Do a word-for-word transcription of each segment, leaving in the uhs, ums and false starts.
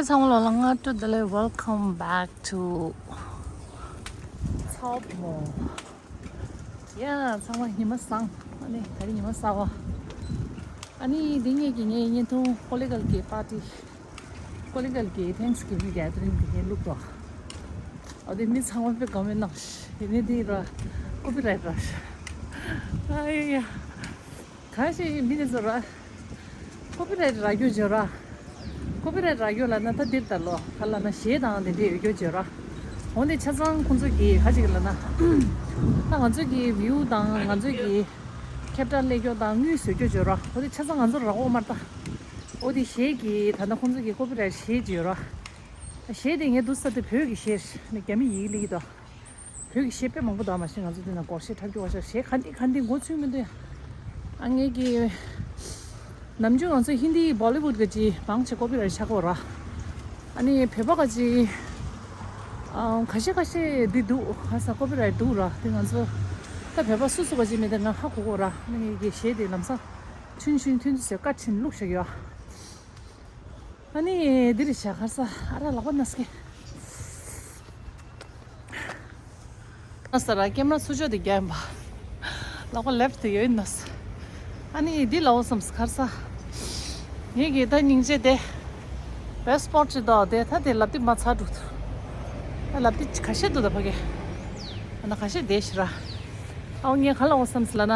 ཚང་མ་ལོ་ལ་སྔ་དྲོ་བདེ་ལེགས། Welcome back to Top Mall. Yeah, ཚང་མ་ཉི་མ་བཟང་། ཨ་ནི་ད་རིང་ཉི་མ་གསར་པ། ཨ་ནི་འདི་ངེད་ཀྱི་ངའི་བརྙན་ཐུང་ཀོ་ལི་གལ་གྱི་པར་ཊི། ཀོ་ལི་གལ་གྱི་Thanksgiving gathering འདི་ངས་བླུགས་ཏོ། ཨོ་དེ་མི་ཚང་མ་དཔེ་དགའ་མོ་གནང་ཤག་ཡིན་ནའི་འདི་ར་ཀོ་པི་རའེ་ཊི་ར་ཤག་ཨ་ཡ་ཡ། གང་ཞིག་མི་དེ་ཚོ་ར། ཀོ་པི་རའེ་ཊི་རག་རྒྱུ་བརྗོད་ར། ཀོ་པི་རའེ་ཊི་རག་རྒྱུ་ལབ་ན་ད་འདིར་ད་ལོ་ག་ལབ་ན་གཞས་དང་དེ་འདྲས་ཡོད་རྒྱུ་བརྗོད་ར། འོན་ཏེ་ཆ་ཚང་ཁོང་ཚོ་གིས་ག་ཅིག་ལབ་ན། ད་ང་ཚོ་གི་བིའུ་དང་ང་ཚོ་གི་ཁེབ་ཊ་ལེན་རྒྱུ་དང་དངུལ་བཟོ་རྒྱུ་བརྗོད་ར། འོ་དེ་ཆ་ཚང་ང་ཚོ་རག་གོ་མ་རེད་ད། འོ་དེ་གཞས་ཀྱི་ད་ལྟ་ཁོང་ཚོ་གི་ཀོ་པི་རའེ་ཊི་གཞས་ཅིག་ཡོད་ར། གཞས་དེ་ངས་འདུག་ས་དེ་བོད་ཀྱི་གཞས་རེད། རྒྱ་མི་ཡིག་ལེགས་ཀྱི་ད། བོད་ཀྱི་གཞས་དཔེ་མང་པོ་འདུག་མ་གཞི་ང་ཚོ་འདི་ན་སྒོར་གཞས་འཁྲབ་རྒྱུ་བ་ཤ་གཞས་ག་འདི་ག་འདི་མགོ་ཚོས་མི་འདུག་ཡ། ཨ་ངེད་ཀྱི་ནམ་རྒྱུན་ང་ཚོ་ཧིན་དི་བོ་ལི་ཝུད་གི་ཅི་མང་ཆེ་ཀོ་པི་རའེ་ཊི་ཆགས་ཀྱི་ཡོད་ར། ཨ་ནི་བོད་པ་ག་ཅི་ཨ་ཁ་ཤས་ཁ་ཤས་འདི་འདུག་ཧ་ས་ཀོ་པི་རའེ་ཊི་འདུག་ར། དེ་ང་ཚོ་ད་བོད་པ་སུ་སུ་ག་ཅི་མེད་དེ་ང་ཧ་གོ་གོ་ར། ཨ་ནི་ངེད་ཀྱི་གཞས་དེ་ལམ་སང་ཆུན་ཆུན་ཐུན་ཚོད་བཀའ་དྲིན་བླུགས་བཞག་ཡོད། ཨ་ནི་འདི་རེད་བཞག་ཁར་ས་ཨ་ར་ལག་པ་ན་སྐེ། ཨ་ས་ར་ཀེམ་ར་ཚུར་ཕྱོགས་དེ་རྒྱབ་ཡིན་པ། ལག་པ་ལེབ་ཊི་དེ་ཡོད་ཡིན་ནོ། ཨ་ནི་འདི་ལའོ་བསམ་ཁར་ས། ངེད་ཀྱི་ད་སྙིང་རྗེ་དེ། བེ་སི་པོ་ཊི་ཅིག་འདུག་དེ་ད་དེ་ལབ་དེ་མ་ཚར་འདུག་ད་ལབ་དེ་ཁ་ཤས་འདུག་ད་ཕ་གི། ཨ་ན་ཁ་ཤས་དེ་ཤི་ར། ཨའོ་ངས་ག་ལའོ་བསམ་ལ་ན།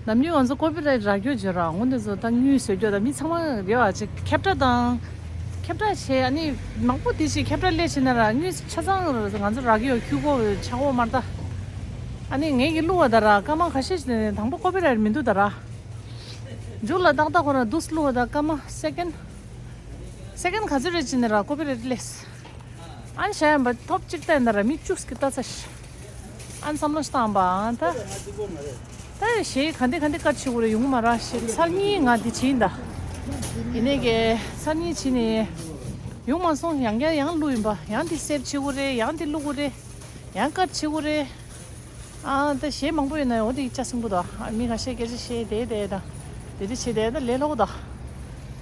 ནམ་རྒྱུན་ང་ཚོ་ཀོ་པི་རའེ་ཊི་རག་རྒྱུ་བརྗོད་ར་འོང་དེ་ཚོ་ད་དངུལ་བཟོ་རྒྱུ་ད་མི་ཚང་མ་རེ་བ་ཅིག་ཁེབ་ཊ་དང་། ཁེབ་ཊ་བྱས་ཨ་ནི་མང་པོ་དེ་ཞིག་ཁེབ་ཊ་ལས་བྱས་ན་ར་དངུལ་ཆ་ཚང་ང་ཚོ་རག་གི་ཡོད་ཁྱུ་གོ་ཆ་གོ་མར་ད། ཨ་ནི་ངས་ཀྱི་བླུགས་པ་ད་ར་སྐར་མ་ཁ་ཤས་ཤིག་དང་པོ་ཀོ་པི་རའེ་ཊི་མི་འདུག་ད་ར། མཇུག་ལ་ཏག་ཏག་ཁོ་ར་འདུག་བླུགས་པ་ད་སྐར་མ་སེ་ཀེན་སེ་ཀེན་ག་ཚོད་རེད་བྱས་ན་ར་ཀོ་པི་རའེ་ཊི་ལས། ཨན་ཤ་ཡམ་པ་ཐོབ་ཅིག་བལྟས་ན་ར་མི་བཅུ་ཟིག་ལྟ་ཚ་ཤ། ཨན་བསམ་བློ་ཞིག་བཏང་པ་ཨང་ད། ད་ཞེས་ག་འདི་ག་འདི་བཀའ་ཆེ་བོ་རེ་ཡོང་མ་ར་ཞེས་ཚར་གཉིས་ང་འདི་བྱིན་ད། ཡིན་ནས་ཀྱི་ཚར་གཉིས་བྱིན་ནས། ཡོང་མ་སོང་ཡང་བསྐྱར་ཡང་བླུག་ཡིན་པ་ཡང་འདི་སེབ་ཆེ་བོ་རེ་ཡང་འདི་བླུག་གོ་རེ། ཡང་བཀའ་ཆེ་བོ་རེ། ཨ་ད་གཞས་མང་པོ་ཡོད་ན་འོ་དེ་ཅག་སྲིང་པོ་དང་ཨ་མི་ཁ་ཤས་སྐད་ཆ་བཤད་དེ་དེ་དང་། དེ་དེ་བྱེད་དེ་ད་ལས་སླ་པོ་དང་།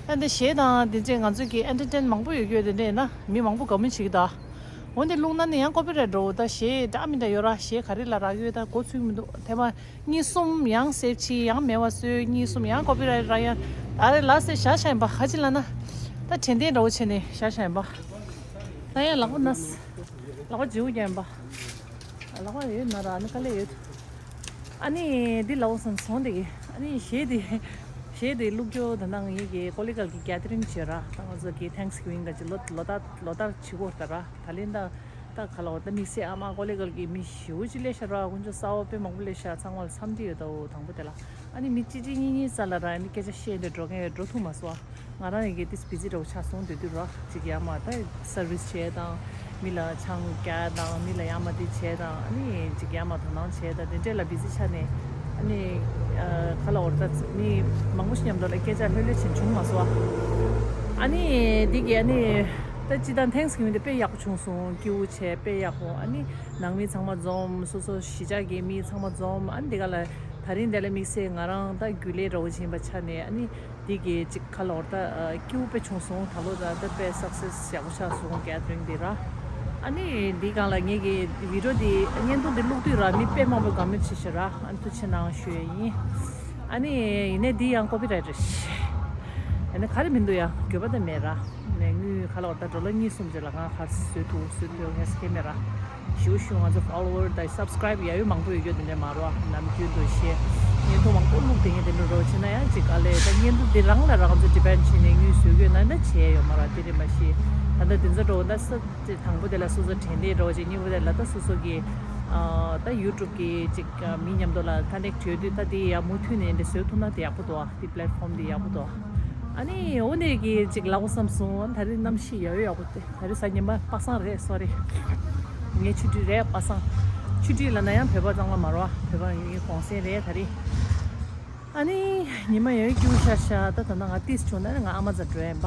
ཨ་འདི་གཞས་དང་དེ་རྗེས་ང་ཚོ་གི་ཨེན་ཊར་ཊེན་མང་པོ་ཡོད་རྒྱུ་དེ་འདྲས་ཡིན་ན་མི་མང་པོ་དགའ་མོ་བྱེད་ཀྱི་ད། འོ་འདི་བླུག་ན་ནི་ཡང་ཀོ་པི་རའེ་ཊི་འགྲོ་ད་གཞས་འདྲ་མི་འདྲ་ཡོད་ར་གཞས་ག་རེ་ལ་རག་ཡོད་ད་མགོ་ཚོས་མི་འདུག་དེ་མ་གཉིས་གསུམ་ཡང་སེབ་ཕྱིས་ཡང་མེད་པ་བཟོས་གཉིས་གསུམ་ཡང་ཀོ་པི་རའེ་ཊི་རག་ཡ། ད་རེ་ལ་སེ་བཞག་བཞག་ཡིན་པ་ཧ་ཅི་ལ་ན། ད་དྲན་རྟེན་འདྲ་བོ་བྱས་ནས་བཞག་བཞག་ཡིན་པ། ད་ཡང་ལག་པ་ན་ལག་པ་བརྗེ་བོ་རྒྱག་ཡིན་པ། ལག་པ་ཡོད་ན་ར་ཨ་ནི་དཀའ་ལས་ཡོད། ཨ་ནི་འདི་ལའོ་སོང་སོང་དེ་གི་ཨ་ནི་གཞས་དེ་གཞས་དེ་བླུག་རྒྱུ་ད་ནང་ངེད་ཀྱི་ཀོ་ལི་གལ་གི་གེ་ཐ་རིང་བྱོས་ར་ད་ང་ཚོ་གི་ཐེངས་གི་ཝིང་ག་ཅི་ལོ་ལོ་ལྟར་ལོ་ལྟར་བྱེད་དགོས་ད་ར་ད་ལན་ད་ད་ག་ལ་བ་ད་དམིགས་བསལ་ཨ་མ་ཀོ་ལི་གལ་གི་མི་ཞེ་པོ་ཅིག་སླེབས་ཤག་ར་དཀོན་མཆོག་གསར་པ་དཔེ་མང་པོ་སླེབས་ཤག་ཚང་མ་ལ་འཚམས་འདྲི་ཡོད་དོ་དང་པོ་དེ་ལ། ཨ་ནི་མི་གཅིག་གཅིག་གཉིས་གཉིས་རྩ་ལ་ར་ཨ་ནི་སྐད་ཆ་བཤད་འདི་འགྲོ་མཁན་ཡོད་འགྲོ་ཐུབ་མ་སོང་ཨ། ང་རང་ཡི་གེ་ཏིས་བི་ཛི་འདྲ་བོ་ཆགས་སོང་དུས་དུས་ར་ཅིག་ཡ་མ་ད་སར་བིས་བྱས་དང་མི་ལ་ཆང་བཀྱག་དང་མི་ལ་ཡ་མ་དེ་བྱས་དང་ཨ་ནི་ཅིག་ཡ་མ་དོ་སྣང་བྱས་དང་དེ་འདྲས་ལ་བི་ཛི་ཆགས་ནས་ཨ་ནི་ཁ་ལ་འོར་ད་མི་མང་པོ་ཞིག་མཉམ་དུ་ལ་སྐད་ཆ་ལྷོད་ལྷོད་བྱས་བྱུང་མ་སོང་ཨ། ཨ་ནི་འདི་གི་ཨ་ནི་ད་ཅི་དང་ཐེངས་གི་མི་འདི་དཔེ་ཡག་པོ་བྱུང་སོང་སྐྱིད་པོ་བྱས་དཔེ་ཡག་པོ་ཨ་ནི་ནང་མི་ཚང་མ་འཛོམས་སོ་སོ་གཞིས་ཆགས་ཀྱི་མི་ཚང་མ་འཛོམས་ཨ་ནི་འདི་ག་ལ་ད་རིང་འདི་ལ་དམིགས་བསལ་ང་རང་ད་རྒྱུན་ལས་འདྲ་བོ་ཡིན་པ་ཆ་ནས་ཨ་ནི། འདི་གི་ཅིག་ཁ་ལོར་ད་ཨ་སྐྱིད་པོ་དཔེ་བྱུང་སོང་ད་ལོ་ད་ད་དཔེ་སག་སེ་སི་ཡག་པོ་ཆགས་སོང་གེ་ཐ་རིང་འདི་ར། ཨ་ནི་འདི་སྒང་ལ་ངེད་ཀྱི་བི་ཌི་ཡོ་འདི་བརྙན་ཐུང་འདི་བླུགས་དུས་ར་མི་དཔེ་མང་པོ་དགའ་མོས་བྱེད་ཤག་ར་ཨ་ཐུགས་རྗེ་གནང་ཞུ་ཡ་ཡིན། ཨ་ནི་ཡིན་ནའི་འདི་ཡང་ཀོ་པི་རའེ་ཊི་རེད། ཡིན་ནའི་ག་རེ་མི་འདུག་ཡ་འགྱོད་པ་ད་མེད་ར། ནས་དངུལ་ཁ་ལོར་ད་ཌོ་ལར་གཉིས་གསུམ་ཅིག་ལ་ང་ག་རེ་བཟོས་ཐུབ་བཟོས་ཐུབ་ངས་སྐད་མེད་ར། ཞུ་ཞུ་ང་ཚོ་ཕོ་ལོ་ཝར་དང་སབ་སི་ཀ་རའིབ་ཡ་ཡོད་མང་པོ་ཡོད་རྒྱུ་དེ་འདྲ་མ་རོ་ནམ་རྒྱུན་དུ་བཤད། བརྙན་ཐུང་མང་པོ་བླུགས་དེ་ངས་དེ་འདྲ་རོ་བྱེད་ན་ཡང་ཅིག་ཨ་ལས་ད་བརྙན་ཐུང་དེ་རང་ལ་རང་ཚོ་ཌི་པེན་ཌི་བྱས་ནས་དངུལ་བཟོ་དགོས་ན་ན་བྱས་ཡོད་མ་ར་དེ་རེད་མ་ཤེས། ད་ལྟ་དེ་ཚོ་འགྲོ་ན་ས་དེ་དང་པོ་དེ་ལ་སོ་སོ་དྲན་དེ་འགྲོ་བྱེད་གཉིས་པོ་དེ་ལ་ད་སོ་སོ་གི་ད་ཡུ་ཊུབ་གི་ཅིག་མི་མཉམ་དུ་ལ་ཀ་ནེག་ཊི་ཡོད་དུས་ད་དེ་ཡ་མུ་མཐུད་ནས་འདྲ་བཟོ་ཐུབ་ན་དེ་ཡག་པོ་འདུག་ཨ། དེ་པི་ལེཊ་ཕོམ་དེ་ཡག་པོ་འདུག་ཨ། ཨ་ནི་འོ་ནས་གི་ཅིག་ལབ་བསམ་སོང་ད་རེས་གནམ་གཤིས་ཡ་ཡོད་ཡག་པོ། དེ་ད་རེས་གཟའ་ཉི་མ་པ་སངས་རེད་སོ་རི། ངའི་ཆུ་ཊི་རེད་པ་སངས། ཆུ་ཊི་ལབ་ན་ཡང་བོད་པ་ཚང་མ་མ་རོ་བོད་པ་ངའི་གུང་སེང་རེད་ད་རེས། ཨ་ནི་ཉི་མ་ཡ་ཡོད་སྐྱིད་པོ་ཤར་ཤག་ད་ད་ལྟ་ང་ཏིས་བྱུང་ན་ང་ཨ་མ་ཛ་འགྲོ་ཡིན་པ།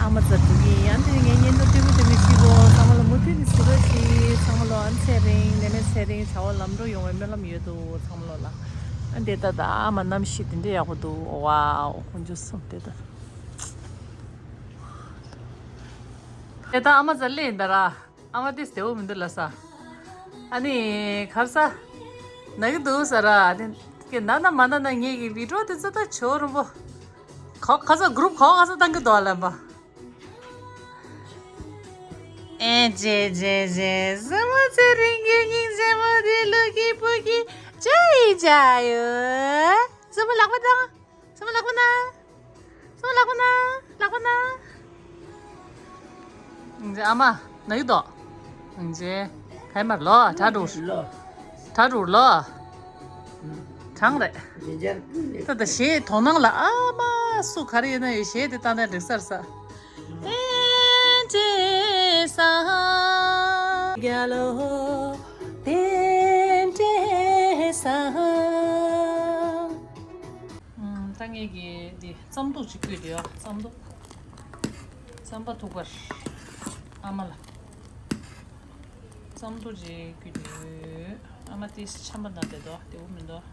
ཨ་མ་ཛ་འགྲོ་གི་ཡིན་ཨ་འདི་ངའི་བརྙན་ཐུང་ལྟད་མོ་ལྟད་མོ་ཤི་གོ་ཚང་མ་ལ་མུ་མཐུད་ནས་གཟིགས་རོགས་གྱིས་ཚང་མ་ལོ་ཨ་ཚེ་རིང་ནད་མེད་ཚེ་རིང་བྱ་བ་ལམ་འགྲོ་ཡོང་བའི་སྨོན་ལམ་ཡོད་དོ་ཚང་མ་ལོ་ལ། ཨ་འདི་ད་ད་ཨ་མ་གནམ་གཤིས་དེ་འདྲ་ཡག་པོ་འདུག་ཝའོ་དཀོན་མཆོག་གསུམ་དེ་ད། དེ་ད་ཨ་མ་ཚ་ལེ་ཡིན་ད་ར། ཨ་མ་དེ་བདེ་བོ་མི་འདུག་ལ་ས། ཨ་ནི་ཁར་ས། ན་གི་འདུག་ས་ར། ཨ་ནི་ཀྱེ་ན་ན་མ་ན་ན་ངེད་ཀྱི་བི་ཌིའོ་དེ་ཚོ་ད་ཆོ་རུ་པོ། ཁོ་ཁ་ས་གུ་རུབ་ཁོ་ཁ་ས་བཏང་གི་འདུག་ལ་མ། ཨེ་ཇེ་ཇེ་ཇེ། སྲིན་མོ་ཚེ་རིང་གི་སྙིང་རྗེ་མོ་དེ་ལུ་གི་བུ་གི་ཅ་ཡི་ཅ་ཡོ། སྲིན་མོ་ལག་པ་བཏང་། སྲིན་མོ་ལག་པ་ན། སྲིན་མོ་ལག་པ་ན། ལག་པ་ན། ཨ་མ་ན་ཡུ་དོ། ཨང་ཅེ། ཕལ་མར་ལོ་གྲ་དྲུག་ལོ། གྲ་དྲུག་ལོ། གྲང་རེད། ད་ད་ཞེས་དོ་སྣང་ལ་ཨ་མ་སུ་ག་རེ་ཡིན་ན་ཡོད་ཞེས་དེ་ལྟ་ན་འགྲིག་ས་རེད་ས། ཏན་ཏན་ས། རྒྱ་ལོ། ཏན་ཏན་ས། ད་ངེད་ཀྱིས་འདི་རྩམ་ཐུག་ཅིག་བསྐུས་དེ་ཡོ། རྩམ་ཐུག་རྩམ་པ་ཐུག་པར། ཨ་མ་ལ། རྩམ་ཐུག་ཅིག་བསྐུས་དེ་ཡོད། ཨ་མ་དེ་ཆམ་པ་ན་དེ་དོ་དེ་བོ་མི་འདུག་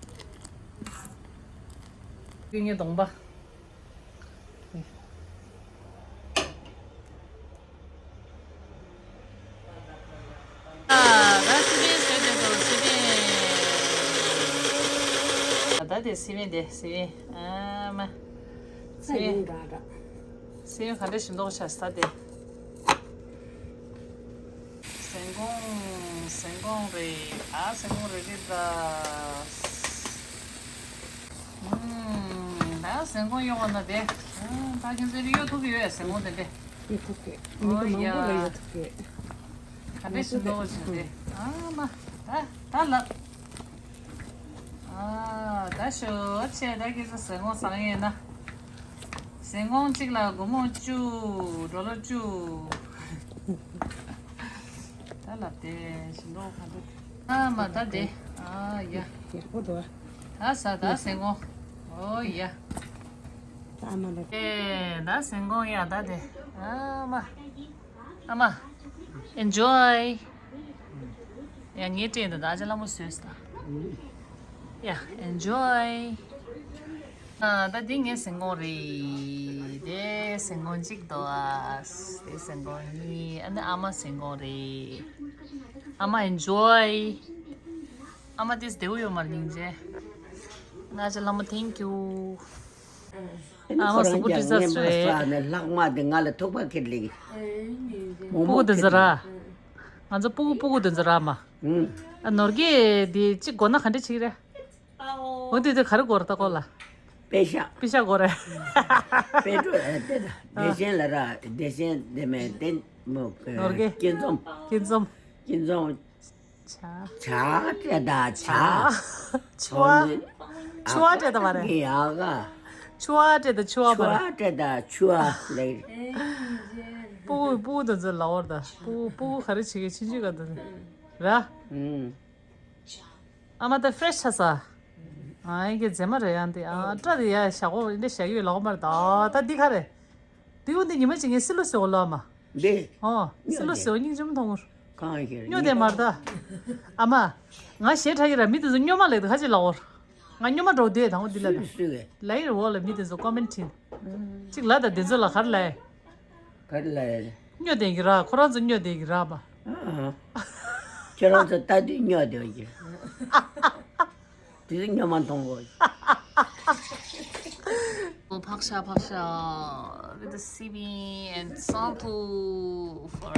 བསྐུས་ངའི་གདོང་པ། ཨ། ད་སི་པན་བཟོས་བསྡད་འདུག་སི་པན། ད་དེ་སི་པན་དེ་སི་པན། ཨ་མ། སི་པན། སི་པན་ག་འདྲ་ཞིམ་མདོག་ཆགས་ས་དེ། ཟན་གོང་། ཟན་གོང་རེད། ཨ་ཟན་གོང་རེད་རེད་ད། ཨུམ། ད་ཟན་གོང་གཡོ་བ་ན་དེ། ཨུམ། ད་ཁྱེད་ཚོས་གཡོ་ཐུབ་ཀྱི་ཡོད་ཟན་གོང་དེ་འདྲས། གཡོ་ཐུབ་ཀྱི། མི་འདུག་མང་པོ་ལ་གཡོ་ཐུབ་ཀྱི། ག་འདྲས་ཞིག་འདུག་བྱས་ཏེ། ཨ་མ། ད་ད་ལབ། ཨ་ད་ཞོ་ཆེ་ད་ཁྱེད་ཚོ་ཟན་གོང་བཟང་ཡོད་ན། ཟན་གོང་གཅིག་ལ་སྒོར་མོ་བཅུ། ཌོ་ལར་བཅུ། ད་ལབ་དེ་ཞིག་འདུག་ག་འདུག་ཨ་མ་ད་དེ། ཨ་ཡ། ཡག་པོ་འདུག་ད་ཟ་ད་ཟན་གོང་། ཨོ་ཡ། ད་ཨ་མ་ལ། ཨེ་ད་ཟན་གོང་ཡ་ད་དེ། ཨ་མ། ཨ་མ། Enjoy། ཡ་ངའི་སྤྲད་འདུག་ད་ཨ་ཅག་ལྷ་མོ་བཟོས་ད། ཡ་Enjoy། ཨ་ད་འདི་ངའི་ཟན་གོང་རེད། དེ་ཟན་གོང་གཅིག་འདུག་ཨ་དེ་ཟན་གོང་གཉིས། ཨ་ནི་ཨ་མ་ཟན་གོང་རེད། ཨ་མ་Enjoy། ཨ་མ་དེ་བདེ་བོ་ཡོད་མ་རེད་སྙིང་རྗེ། ན་ཨ་ཅག་ལྷ་མོ་Thank you། ཨ་མ་གཟུགས་པོ་ཀྲི་ས་རེད། ལྷག་མ་དེ་ང་ལ་ཐུག་པ་ཁྱེར་ལེགས། མོག་མོག་དེ་ཚོ་ར། ང་ཚོ་སྤུ་གུ་སྤུ་གུ་དེ་ཚོ་ར་མ། ཨ་ནོར་གྱི་དེ་གཅིག་དགོས་ན་ག་འདྲ་བྱེད་ཀྱི་རེད། འོ་དེ་དེ་ག་རེ་དགོས་རེད་ད་ཀོ་ལ། པེ་ཤ། པེ་ཤ་དགོས་རེད། པེ་ཏྲོ་ཨེ་པེ་ད་བདེ་ཆེན་ལ་ར་བདེ་ཆེན་དེ་མེད་དེ་མོ་ནོར་གྱི། སྐྱིན་འཛོམས། སྐྱིན་འཛོམས། སྐྱིན་འཛོམས། ཇ། ཇ་སྤྲད་ད་ཇ། ཆུ་བ། ཆུ་བ་སྤྲད་ད་མ་རེད། ཡག་ག་ཆུ་བ་སྤྲད་ད་ཆུ་བ་མ་རེད། ཆུ་བ་སྤྲད་ད་ཆུ་བ་ལེགས། སྤུ་གུ་སྤུ་གུ་དེ་ཚོ་ལ་འོར་ད་སྤུ་གུ་སྤུ་གུ་ག་རེ་བྱེད་ཀྱི་ཆུང་ཆུང་ག་དེ་ར། ཨུམ། ཨ་མ་ད་ཕྲེ་ཤི་ཆགས་ས། ཨ་ཡིན་གྱི་མཛེས་མ་རེད་ཡང་དེ་ཨ་སྐྲ་དེ་ཡ་ཞག་པོ་འདི་ཞག་ཡོད་ལོག་མ་རེད་ད་ད་འདི་ག་རེད། དེའུ་འདི་ཉི་མ་གཅིག་ངས་སི་ལུ་ཟེར་བ་ལོ་ཨ་མ། འདི། ཨོ། སི་ལུ་ཟེར་བ་སྙིང་རྗེ་མོ་མཐོང་ངོ་། གང་ཡིན་སྨྱོ་དེ་མར་ད། ཨ་མ། ང་ཞེ་དྲག་གི་ར་མི་དེ་ཚོ་སྨྱོ་མ་ལེགས་དེ་ཁ་ཅིག་ལ་འོར། ང་སྨྱོ་མ་འགྲོ་དེ་དང་པོ་འདི་ལ་ད། སུས་སུས་གས། ལ་ཡི་ར་འོ་ལ་མི་དེ་ཚོ་ཀོ་མེན་ཊི་བྲིས། གཅིག་ལ་ད་དེ་ཚོ་ལ་ག་རེ་ལ་ཡི། ག་རེ་ལ་ཡི། སྨྱོ་དེ་གི་ར་ཁོ་རང་ཚོ་སྨྱོ་དེ་གི་ར་མ། ཨ་ཨ། ཁྱེད་རང་ཚོ་ལྟ་དུས་སྨྱོ་དེ་གི། དེ་ཚོ་སྨྱོ་མ་མཐོང་གོ། ཕག་ཤ་ཕག་ཤ། With the sipping and something for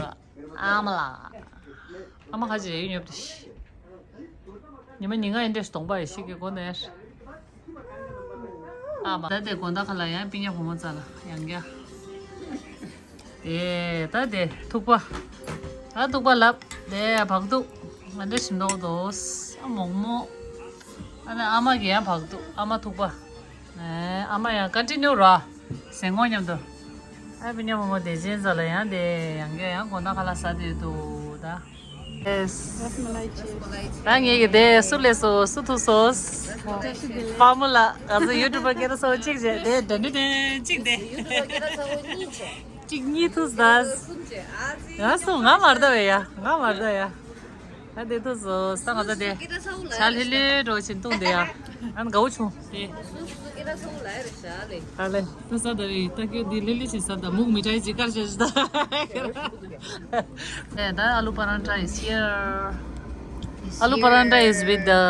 ཨ་མ་ལགས། ཨ་མ་ཁ་ཅིག་ཡོད་ཉོབ་དེ་ཤི། ཉི་མ་ཉིན་གང་ཡིན་འདྲེ་གདོང་པ་ཡི་ཤི་གི་གོ་ནས། ཨ་མ་ད་དེ་དགོང་དག་ཁ་ལ་ཡང་སྤུན་ཀྱག་བུ་མོ་རྩ་ལ་ཡང་རྒྱ། དེ་ད་དེ་ཐུག་པ། ད་ཐུག་པ་ལབ། དེ་བག་དུག་ང་འདྲ་ཞིམ་མདོག་འདུག་ཨ་མོག་མོག་ཨ་ནི་ཨ་མ་གི་ཡང་བག་དུག་ཨ་མ་ཐུག་པ། ཨེ་ཨ་མ་ཡང་ཀན་ཊི་ནིའུ་ར། ཟན་གོང་མཉམ་དུ། ཨ་སྤུན་ཀྱག་བུ་མོ་དེ་ཅན་ཚ་ལ་ཡང་དེ་ཡང་གི་ཡང་དགོང་དག་ཁ་ལག་ཟ་དེ་འདུག་ད། ད་ངེད་ཀྱི་དེ་སུ་ལས་སོ་སུ་ཐུག་སོ། པ་མོ་ལ་ང་ཚོ་ཡུ་ཊུབ་པ་སྐད་སོ་གཅིག་བྱས་དེ་དེ་འདྲ་དེ་གཅིག་དེ། གཅིག་གཉིས་ཐུག་ཟ། ང་སུ་ང་མར་ད་བས་ཡ་ང་མར་ད་ཡ། ད་དེ་ཐུག་སོ་ས་ང་ཚོ་དེ། ཆ་ལྷི་ལྷི་འགྲོ་ཆེན་བཏུང་དེ་ཡ། ཨན་དགའ་བོ་བྱུང་། ཨེ། ཨ་ལེ། ད་ས་ད་རེད། ད་ཁྱོད་འདི་ལི་ལི་ཞིག་ས་ད་མུག་མི་ཏྲའི་ཅི་ཀར་ཞིག་ད། ཨེ། ད་ཨ་ལུ་པ་རན་ཏྲ་is here. ཨ་ལུ་པ་རན་ཏྲ is with the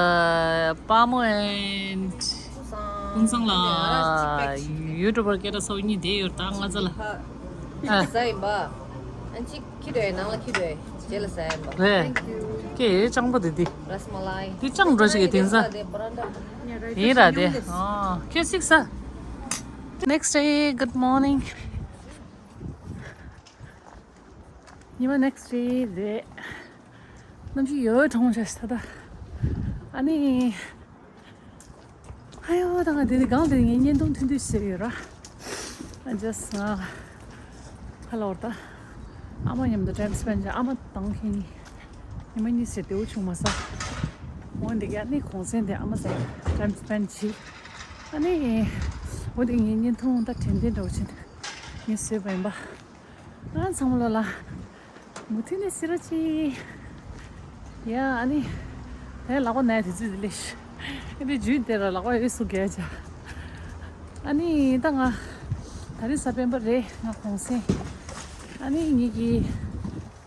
Pamo and ཀུན་བཟང་ལགས། ཡུ་ཊུབ་པར་སྐད་གྲགས་ཚ་བོ་གཉིས་བསྡད་ཡོད། ད་ང་ཚ་ལ། ཨ། ཟ་ཡིན་པ། ཨན་ཅིག་ཁྱི་དོད་ནང་ལ་ཁྱི་དོད་རྗེས་ལ་ཟ་ཡིན་པ། རེད། ཀེ་ཅང་པོ་དེ་དེ། ར་སི་མ་ལའི། དེ་ཅང་འགྲོ་ཞིག་གི་དེང་སང་། ཡིན་ར་དེ། ཨ། ཁྱོད་གཟིགས་ས། Next day, good morning. ཉི་མ་next day རེད། གནམ་གཤིས་ཡོད་གྲང་ཤ་ཤ་ད། ཨ་ནི། ཨ་ཡོ། ད་ང་དེ་ནི་གང་དེ་ངའི་བརྙན་ཐུང་ཐུང་ཐུང་བྱས་ཡོད་ར། I just ང་ཧ་ལོར་ད་ཨ་མ་མཉམ་དུ་time spend བྱས། ཨ་མ་དང་ཁྱེད་གཉིས་ཉི་མ་གཉིས་ཟེར་བདེ་བོ་བྱུང་མ་སོང་། འོ་འདི་ག་ནི་གུང་སེང་དེ་ཨ་མ་ཟེར་time spend བྱས། ཨ་ནི་འོ་འདི་ངའི་བརྙན་ཐུང་ད་དྲན་རྟེན་འདྲ་བོ་བྱས་ངས་བཟོས་པ་ཡིན་པ། ཨ་ཚང་མ་ལོ་ལ། མུ་མཐུད་ནས་གཟིགས་རོགས་གྱིས། ཡ་ཨ་ནི། དེ་ལག་པ་ན་དེ་ཚོད་དེ་ལས། ཨ་ནི་ཇུས་དེ་ལ་ལག་པ་ཡོད་སུ་གས་བྱ། ཨ་ནི་ད་ང་། ད་རེས་གཟའ་སྤེན་པ་རེད། ང་གུང་སེང་། ཨ་ནི་ངེད་ཀྱིས།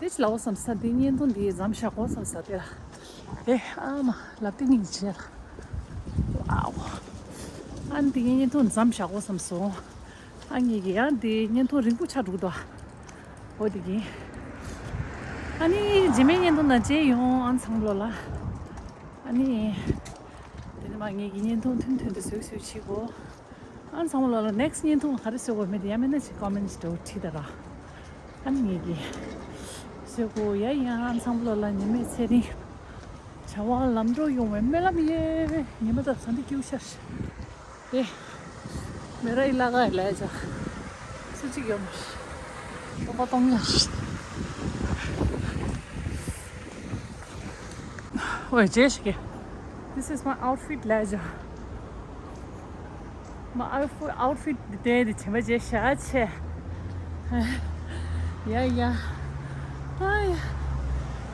དེ་ཅི་ལའོ་བསམ་ས་དེ་བརྙན་ཐུང་འདི་མཚམས་བཞག་གོ་བསམ་ས་དེ་ལ། དེ་ཨ་མ་ལབ་དེ་སྙིང་རྗེ་ལ། ཝའོ། ཨ་ནི་དེ་བརྙན་ཐུང་མཚམས་བཞག་གོ་བསམ་སོང་། ཨ་ངེད་ཀྱི་ཡང་དེ་བརྙན་ཐུང་རིང་པོ་ཆགས་འགྲོ་གི་འདུག་འོ་དེ་གིན། ཨ་ནི་རྗེས་མའི་བརྙན་ཐུང་ནང་མཇལ་ཡོང་། ཨ་ཚང་མ་ལོ་ལ། ཨ་ནི། དེ་ནས་མ་ངེད་ཀྱི་བརྙན་ཐུང་ཐུང་ཐུང་དུ་བཟོས་བཟོས་བྱེད་གོ། ཨ་ཚང་མ་ལོ་ལ་next བརྙན་ཐུང་ག་རེ་བཟོ་དགོས་མེད་དེ་ཡང་མིན་ན་ཅིག་comment འདྲ་བོ་བྲིས་ད་ར། ཨ་ནི་ངེད་ཀྱི་བཟོས་གོ་ཡ། ཡ་ཨ་ཚང་མ་ལོ་ལ་ཉི་མའི་ཚེ་རིང་། བྱ་བ་ལམ་འགྲོ་ཡོང་བའི་སྨོན་ལམ་ཡོད། ཉི་མ་ད་ས་འདི་སྐྱིད་ཤར། ཨེ། མེ་ར་ཨི་ལ་ག་ཨི་ལ་ཡ་ཅག་སུ་གཅིག་ཡོད་མ་ཤི། སྟོང་པ་སྟོང་ཉག་ཤི། ཝེ་ཇེ་ཤི་ཀེ། This is my outfit ལ་ཡ་ཅག My outfit, outfit འདི་དེ་དེ་བྱེད་མ་བྱེད་ཤ་ཆེ། ཡ་ཡ། ཨ་ཡ།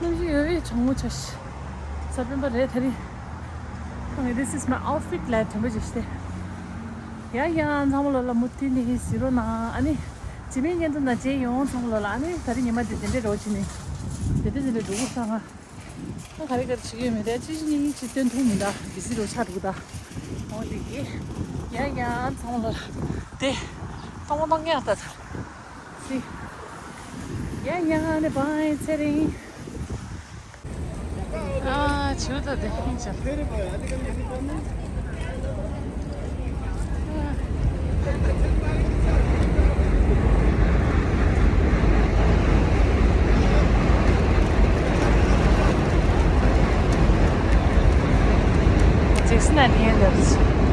གནམ་གཤིས་ཡོད་ཡོད་གྲང་མོ་ཆ་ཤི། གཟའ་སྤེན་པ་རེད་ད་རིང་། Okay, this is my outfit ལ་དྲན་པ་བྱེད་ཤི་སྟེ། ཡ་ཡ་ཚང་མ་ལོ་ལ་མུ་མཐུད་ནས་གཟིགས་རོགས་གནང་། ཨ་ནི་རྗེས་མའི་བརྙན་ཐུང་ནང་མཇལ་ཡོང་། ཚང་མ་ལོ་ལ། ཨ་ནི་ད་རིང་ཉི་མ་འདི་དེ་འདྲས་རོགས་བྱེད་ནི། དེ་འདྲས་དེ་འདྲས་འགྲོ་དགོས་ས་ང་། ང་ག་རེ་ག་རེ་བྱེད་ཀྱི་ཡོད་མེད་དེ་ཅི་ཞིག་ཉིན་ཅིག་སྟོན་ཐུབ་མི་འདུག་བི་ཟི་རུ་ཆགས་འདུག་ད། འོ་འདི་གི། ཡ་ཡ་ཚང་མ་ལ། དེ། སྟོང་པ་སྟོང་ངེ་ད་ཚར། སི། ཡ་ཡ་ནི་བའི་ཚེ་རིང་། ཨ་ཆུ་ད་དེ་ཧིང་ཆ། ཅིག་སྣ་ནི་ཡོད་འདུག